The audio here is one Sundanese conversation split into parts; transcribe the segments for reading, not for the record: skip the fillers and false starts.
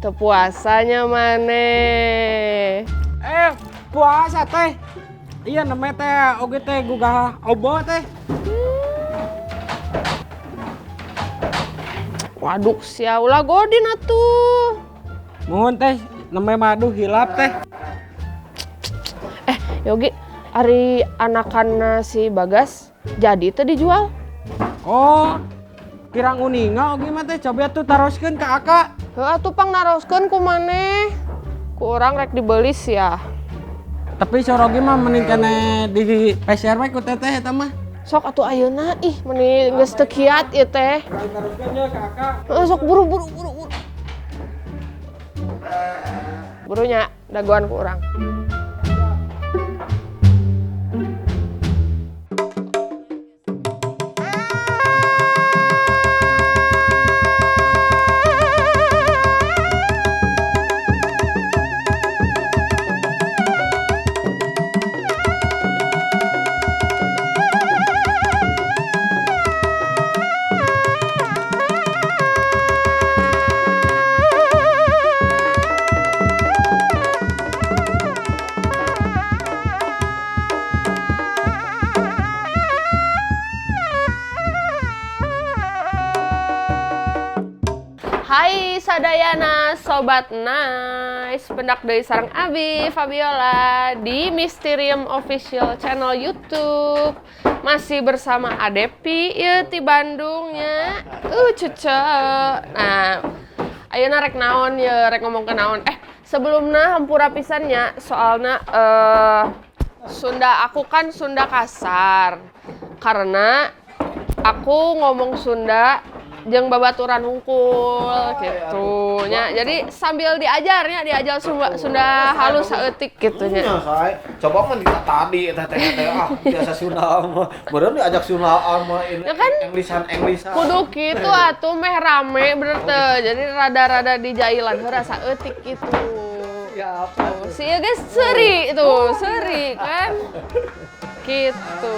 Teu puasanya maneh. Puasa teh. Iya namanya teh oge teh gugah obo teh. Waduh sia ulah godin atuh. Mohon teh namanya madu hilap teh. Yogi, ari anakanna si Bagas jadi teh dijual? Oh, kirang uninga oge mah teh coba tuh taroskeun ka Aka. Heuh atuh pang naroskeun ku maneh. Ku urang rek dibeli sia. Tapi sorogi mah mending kene di PCR we ku teteh eta mah. Sok atuh ayeuna ih meni geus teu kiat ieu teh. Taroskeun ye ka Aka. Heeh sok buru buru buru buru. Burunya dagoan ku urang. Hai sadayana sobat nice, pendak deui sareng Abi Fabiola di Mysterium Official Channel YouTube. Masih bersama Adepi ieu ti Bandung nya. Cuce. Nah, ayeuna rek naon ye, rek ngomong ke naon. Sebelumna hampura pisan nya, soalna Sunda aku kan Sunda kasar. Karena aku ngomong Sunda jeung babaturan hungkul gitu nya. Jadi sambil diajarnya, diajar Sunda halus saeutik gitu nya. Nya, say. Coba mah kita tadi teh teh ah biasa Sunda mah. Meureun diajak Sunda mah ini Ya kan? Englisan-Englisan. Kudu kitu atuh meh rame bener teu. Jadi rada-rada dijailan heura saeutik gitu. Ya apa? Si ieu geus seuri tuh, seuri kan. Gitu.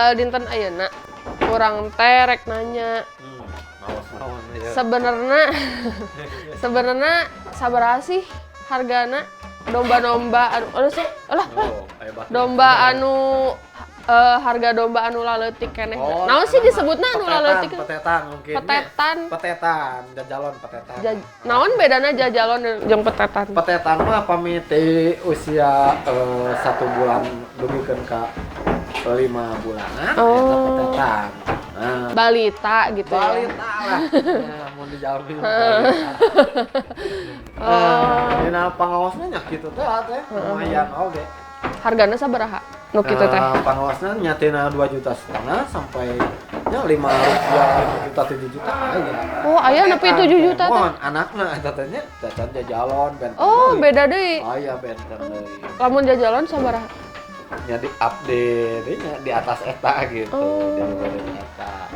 Dinten ayeuna kurang teh rek nanya. Sebenarnya sebenarnya sabaraha sih hargana domba-domba anu aduh sih alah domba anu harga domba anu laleutik keneh. Oh, naon sih disebutna anu laleutik? Petetan mungkin. Petetan. Petetan, jajalon petetan. Naon bedana jajalon jeung petetan? Petetan mah pami teh usia 1 bulan dugikeun ka 5 bulanan eta petetan. Nah, balita gitu ya. Balita lah. Nah, mun dijalmi balita. Oh. Dina pangaosna nya kitu teh teh lumayan oge. Hargana sabaraha? Nu kitu teh. Pangaosna nya tina 2,5 juta sampai nya 5 rupiah, 5 juta, 7 juta aya. Oh, aya nepi 7 juta teh. Mohon anakna eta teh nya cacan jajalon benten. Oh, beda deui. Aya benten deui. Lamun jajalon sabaraha? Nya di update nya di atas eta gitu. Di eta.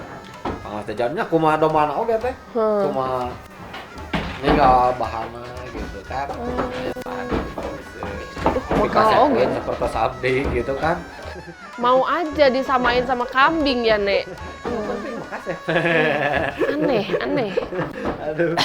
Pangaos jajalonnya kumaha dombana oge teh. Kumaha ninggal bahanna gitu kan. Mahal oge. Seperti abdi gitu kan. Mau aja disamain sama kambing ya, Nek. Penting makasih. Aneh, aneh. Aduh.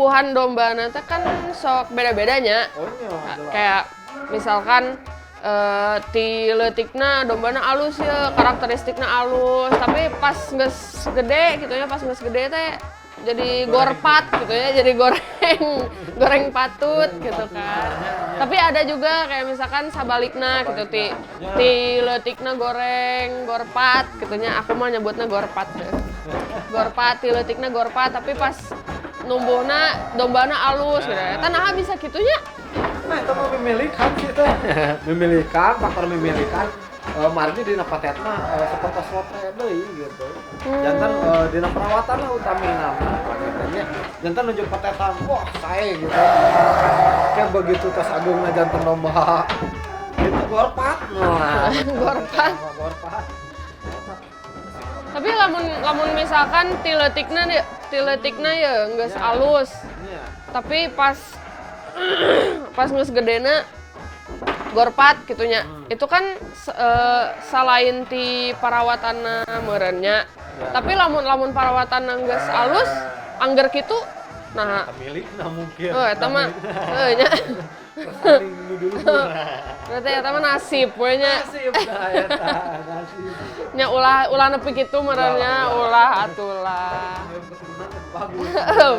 Numbuhan domba teh kan sok beda-bedanya. Oh iya, jelas. Kayak misalkan ti leutikna dombana alus ya, karakteristikna alus, tapi pas geus gede gitu ya, pas geus gede teh jadi gorpat gitu ya, jadi goreng goreng patut gitu kan. Tapi ada juga kayak misalkan sabalikna gitu, ti ti leutikna goreng gorpat gitu nya, aku mah nyebutnya gorpat deh. Gorpat, ti leutikna gorpat, tapi pas numbuhna dombana alus gitu. Eta naha bisa kitunya? Nah, itu mah mimilikan sih teh. Mimilikan, faktor mimilikan. Margi dina patet mah seperti lotre deui gitu. Janten dina perawatan lah utamina mah pangintennya. Janten nuju patetan, wah sae gitu. Kayak begitu tos agungna janten domba. Itu gorpat. Nah, Gorpat. Gorpat. Tapi lamun lamun misalkan ti leutikna ya, ti leutikna ya geus alus. Iya. Tapi pas pas geus gedena gorpat gitunya. Itu kan selain ti perawatanna meureunnya. Tapi lamun lamun perawatanna geus alus, angger kitu nah Milikna mungkin. Oh, eta mah heuh nya. Saling nu dulu. Berarti eta mah nasib we nya. Nasib nah eta, nasib. Nya ulah ulah nepi kitu meureun nya, ulah atulah. Keturunan bagus.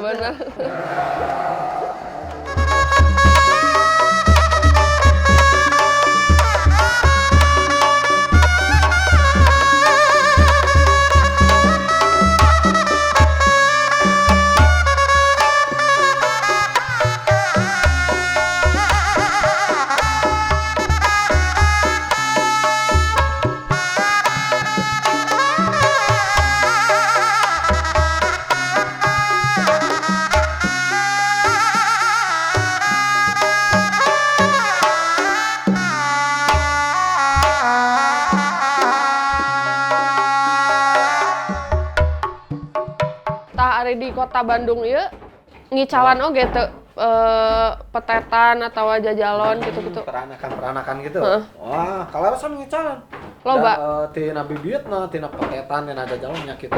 Bener. Tah ari di kota Bandung ieu ngicalan oge teu petetan atau jajalon gitu-gitu. Peranakan-peranakan gitu. Heeh. Wah, kaleresan ngicalan. Loba. Da, tina bibitna, tina petetan, tina jajalon nya kitu.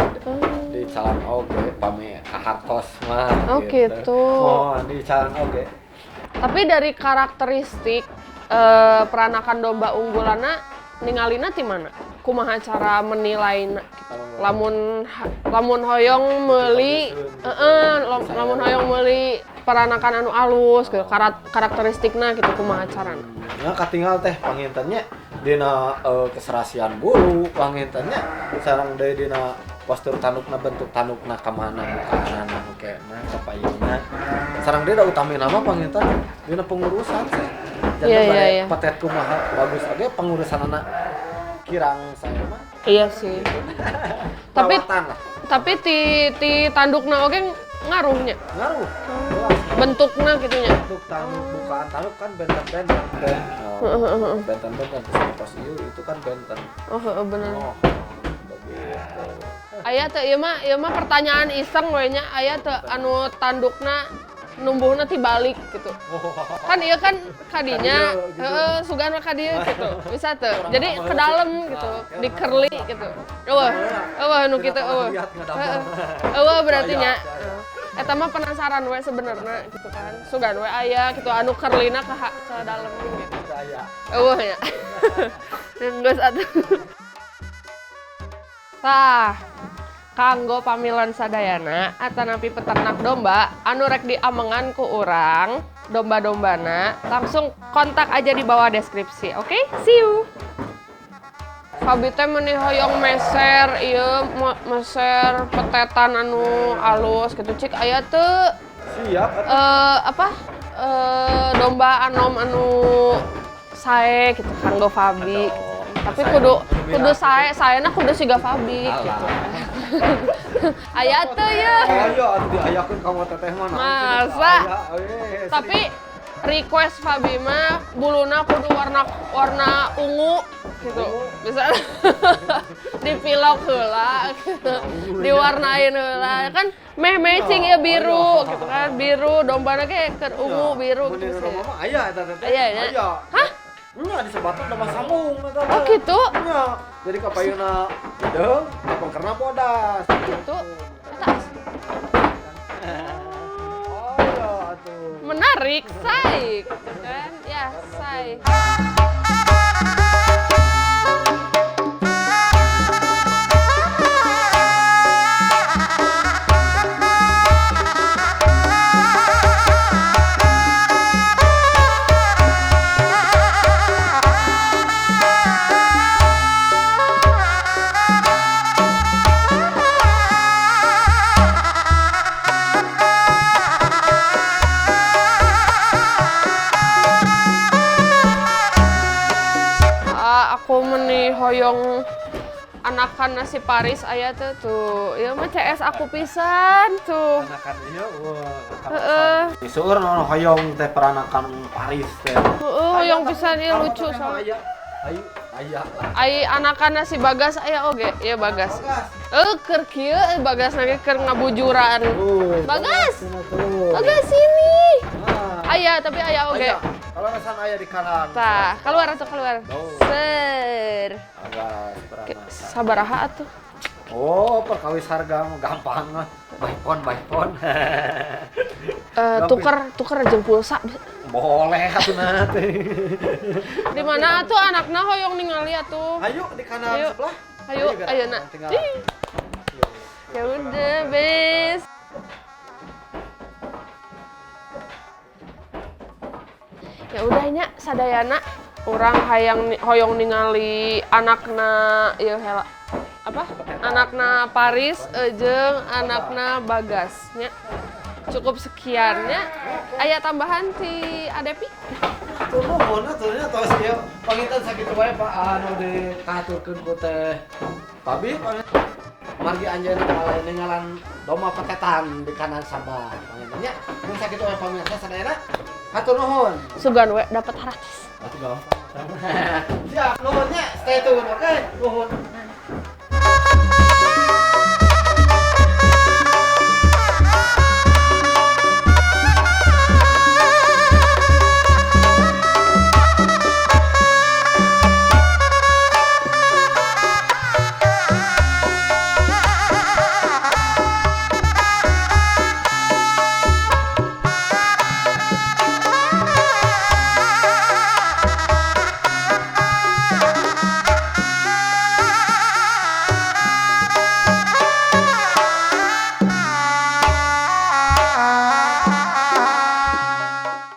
Dicalan oge pami kahartos mah. Oh, gitu. Oh, dicalan oge. Tapi dari karakteristik peranakan domba unggulanna ningalina ti mana? Kumaha cara menilaina gitu? Lamun lamun hoyong meuli heeh, lamun hoyong meuli peranakan anu alus gitu, karakteristikna gitu kumaha carana? Nah, katinggal teh pangintennya dina keserasian bulu, pangintennya sareng deui dina postur tandukna, bentuk tandukna kamana bukaanana hukena kapayunna. Sareng deui da utamina mah panginten dina pengurusan sih. Janten Iya, iya, bade iya. petet kumaha bagus oge pengurusanana kirang saya mah. Iya sih. Tapi Perawatan lah. tapi ti ti tandukna oge ngaruhnya. Ngaruh. Jelas. Bentukna gitu nya. Bentuk tanduk, bukaan tanduk kan benten-benten teh. Oh, benten-benten terus ieu itu kan benten. Oh, heeh, bener. Oh, begitu. Aya teu ieu mah pertanyaan iseng we nya, aya teu anu tandukna numbuhna tibalik gitu. Kan ieu kan kadinya, Kadieu, gitu. heeh, sugan we kadieu gitu. Bisa teu? Orang Jadi lama ke dalam sih. gitu, Nah, di curly gitu. Eueuh, eueuh nu Tidak kitu pernah eueuh. lihat nggak Heeh. damel. Eueuh berarti Aya, nya. aya. Eta mah penasaran we sebenarnya gitu kan. Sugan we aya gitu anu curlyna ke dalam gitu. Aya. Eueuh nya. Geus atuh. Tah, kanggo pamilan sadayana atanapi peternak domba anu rek diamengan ku urang domba-dombana langsung kontak aja di bawah deskripsi. Oke? See you. Fabi teh meuni hoyong meser ieu meser petetan anu alus gitu cik aya teu Siap atuh. Apa domba anom anu sae gitu kanggo Fabi. Aduh, Tapi sae kudu mah kudu sae saena kudu siga Fabi Alah. gitu. Aya teu ye. Oh iya, atuh diayakeun ka teteh mah naon sih, Masa? aya, we, Tapi request Fabi mah buluna kudu warna warna ungu gitu. Bisa dipilok heula gitu. Diwarnain heula kan meh matching ya biru gitu kan. Biru dombana ge keur ungu biru Mun gitu di sih. rumah mah aya eta teteh. Aya, nya? Aya. Hah? Nya disebutna domba sambung eta Oh teh. gitu. Nya. Jadi kapayuna hideung, kapengkerna bodas. Gitu. Eta asli. Oh, Tarik, say, gitu kan? Ya, say. Aku meni hoyong anakan nasi Paris aya tuh tuh. Ieu mah CS aku pisan tuh. Anakan ieu wah. Heeh. Seueur nu hoyong teh peranakan Paris teh. Heeh, hoyong pisan ieu lucu soalnya. Aya. Ayo, aya lah. Ai anakan nasi Bagas aya oge, ieu Bagas. Keur kieu Bagas lagi keur ngabujuran. Bagas. Bagas sini. Aya tapi aya oge. Kalau rasan aya di kanan. Tah, keluar atuh keluar. Ser. Bagas peranakan. Sabaraha atuh? Oh, perkawis harga mah gampang lah. By phone, by phone. Tuker jeung pulsa. Boleh atuh nanti. Di mana atuh anakna hoyong ningali atuh? Ayo di kanan Ayo. sebelah. Ayo, ayo nak. Ya udah, bes. Ya udah nya sadayana urang hayang hoyong ningali anakna ieu hela. Apa? Anakna Paris jeung anakna Bagas nya. Cukup sekian nya. Aya tambahan ti Adepi? Tuh nuhun atuh nya tos ieu. Panginten sakitu wae Pak anu dikahaturkeun ku teh Pabi margi anjeunna malain ningalan domba petetan di kanan Sabah. Panginten nya mun sakitu wae pamirsa sadayana. Hatur nuhun. Sugan we dapat gratis. Atuh gampang. Siap nuhun nya, stay tune oke. Nuhun.